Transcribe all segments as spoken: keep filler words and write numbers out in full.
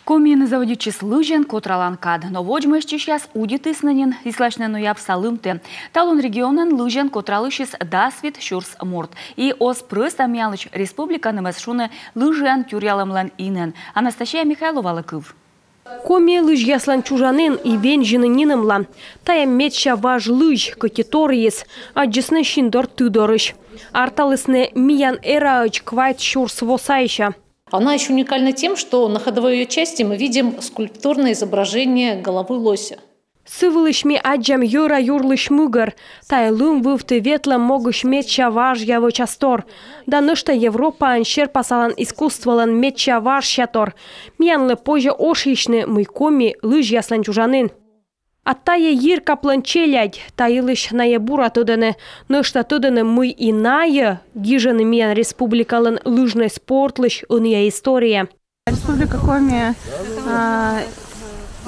Комиын заводитчис лызьӧн котралан кад, но водзмӧстчысьяс удитісны нин исласьны ноябрьса лымтӧ. Талун регионын лызьӧн котралысьыс дас вит сюрс морт. И оз прӧста миянлысь республиканымӧс шуны лыжиӧн тюръялӧмлӧн инӧн. Анастасия Михайловалы кыв. Коми лызьяслӧн чужанін и вензьыны нинӧмла. Тайӧ медся важ лызь, кӧть и торйыс, аддзисны Синдор ты дорысь. Арталісны миян эраӧдз квайт сюрс во сайся. Она ещё уникальна тем, что на ходовой её части мы видим скульптурное изображение головы лося. Сы вылысь ми аддзам йӧра юрлысь мыгӧр. Тайӧ лым вывті ветлӧм могысь медся важъя вӧчастор. Да нӧшта Европаын серпасалан искусстволӧн медся важсятор. Миянлы позьӧ ошйысьны, мый Коми лызьяслӧн чужанін. А тайӧ йиркаплӧн челядь, та йылысь найӧ бура тӧдӧны. Нӧшта тӧдӧны, мый и найӧ гижӧны миян республикалӧн лыжнӧй спортлысь ӧнія история. Республика Коми, а,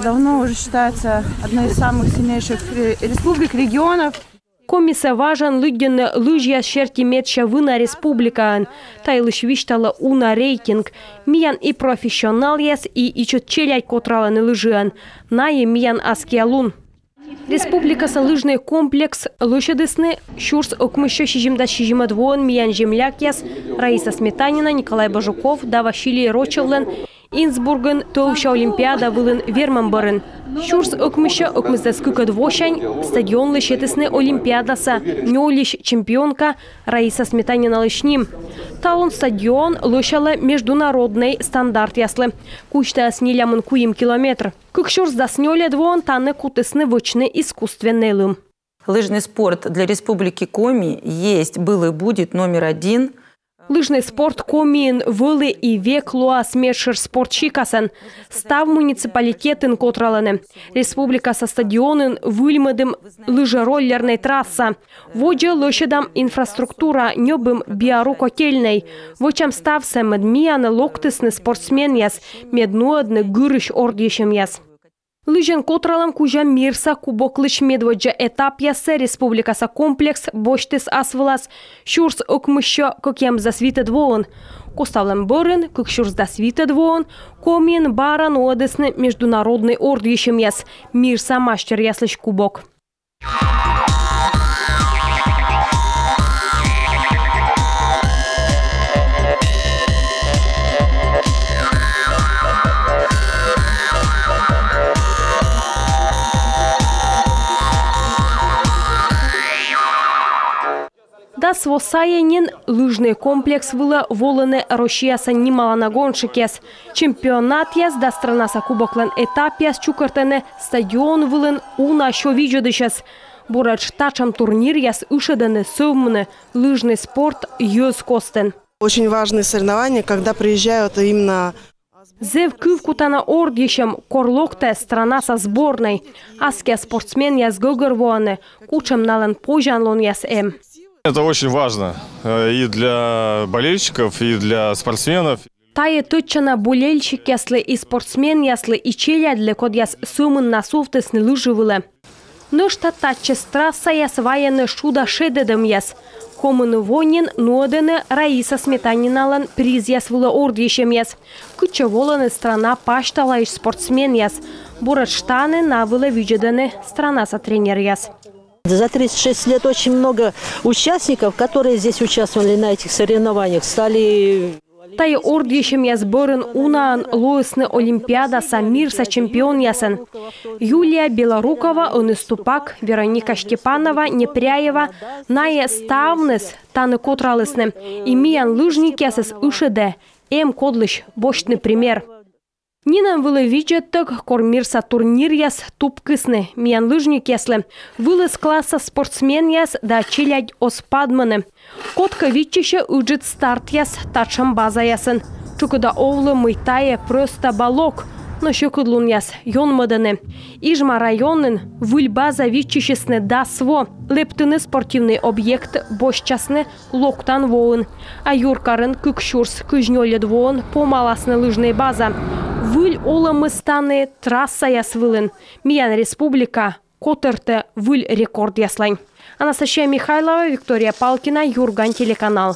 давно уже считается одной из самых сильнейших ре-, республик, регионов. Комисӧ важӧн лыддьӧны лызьяс серти медся вына республикаын. Та йылысь висьталӧ уна рейтинг. Миян и профессионалъяс, и ичӧт челядь котралӧны лыжиӧн. Найӧ миян аскиа лун. Республикаса лыжнӧй комплекс лӧсьӧдісны сюрс ӧкмыссё сизимдас сизимӧд воын миян землякъяс Раиса Сметанина, Николай Бажуков да Василий Рочевлӧн Инсбургын тӧвся олимпиада вылын вермӧм бӧрын. Сюрс ӧкмыссё ӧкмысдас кыкӧд восянь стадионлы сетісны олимпиадаса нёльысь чемпионка Раиса Сметаниналысь ним. Талун стадион лӧсялӧ международнӧй стандартъяслы. Кузьтаыс нелямын куим километр. Кык сюрс дас нёльӧд воын тані кутісны вӧчны искусственнӧй лым. Лыжный спорт для Республики Коми есть, был и будет номер один. Лыжнӧй спорт Комиын вӧлі и век лоас медшӧр спорт сикасӧн. Став муниципалитетын котралӧны. Республикаса стадионын выльмӧдім лыжероллернӧй трасса. Водзӧ лӧсьӧдам инфраструктура, ньӧбим биару котельнӧй. Вӧчам ставсӧ, мед миянӧ локтісны спортсменъяс, мед нуӧдны гырысь ордйысьӧмъяс. Лызьӧн котралӧм кузя мирса кубоклысь медводдза этапъяссӧ республикаса комплекс босьтіс ас вылас сюрс ӧкмыссё кӧкъямысдас витӧд воын. Коставлӧм бӧрын кык сюрс дас витӧд воын Комиын бара нуӧдісны международнӧй ордйысьӧмъяс, мирса мастеръяслысь кубок. Дас во сайӧ нин лыжнӧй комплекс вылӧ волӧны Россияса нималана гонщикъяс. Чемпионатъяс да странаса кубоклӧн этапъяс чукӧртӧны стадион вылын уна сё видзӧдысьӧс. Буретш татшӧм турниръяс ышӧдӧны сӧвмыны лыжнӧй спорт йӧз костын. Очень важные соревнования, когда приезжают именно... Зэв кывкутана ордйысьӧм, кор локтӧ странаса сборнӧй. Аскиа спортсменъяс гӧгӧрвоӧны, кутшӧм налӧн позянлунъяс эм. Это очень важно, э, и для болельщиков, и для спортсменов. Тайӧ тӧдчана болельщикъяслы и спортсменъяслы и челядьлы, кодъяс сӧмын на сувтісны лыжи вылӧ. Нӧшта татчӧс трассаяс вайӧны шуда шедӧдӧмъяс. Комын во нин нуӧдӧны Раиса Сметаниналӧн призъяс вылӧ ордйысьӧмъяс. Кытчӧ волӧны страна пасьталаысь спортсменъяс. Буретш тані на вылӧ видзӧдӧны странаса тренеръяс. За тридцать шесть лет очень много участников, которые здесь участвовали на этих соревнованиях, стали... Тайӧ ордйысьӧмъяс бӧрын унаӧн лоисны олимпиадаса, мирса чемпионъясӧн. Юлия Белорукова, Ӧныс Тупак, Вероника Степанова, Непряева, найӧ ставныс тані котралісны. И миян лыжникъясӧс ышӧдӧ эм кодлысь босьтны пример. Нинӧм вылӧ видзӧдтӧг, кор мирса турниръяс тупкисны миян лыжникъяслы, вылыс класса спортсменъяс да челядь оз падмыны. Кодкӧ виччысьӧ ыджыд стартъяс татшӧм базаясын. Тшӧкыда овлӧ, мый тайӧ прӧста балок, но сьӧкыдлунъяс ёнмӧдӧны. Ижма районын выль база виччысисны дас во. Лэптыны спортивнӧй объект босьтчасны локтан воын. А юркарын кык сюрс кызь нёльӧд воын помаласны лыжнӧй база. Выль олӧмыс тані трассаяс вылын. Миян республика котӧртӧ выль рекордъяслань. Анастасия Михайлова, Виктория Палкина, «Юрган» телеканал.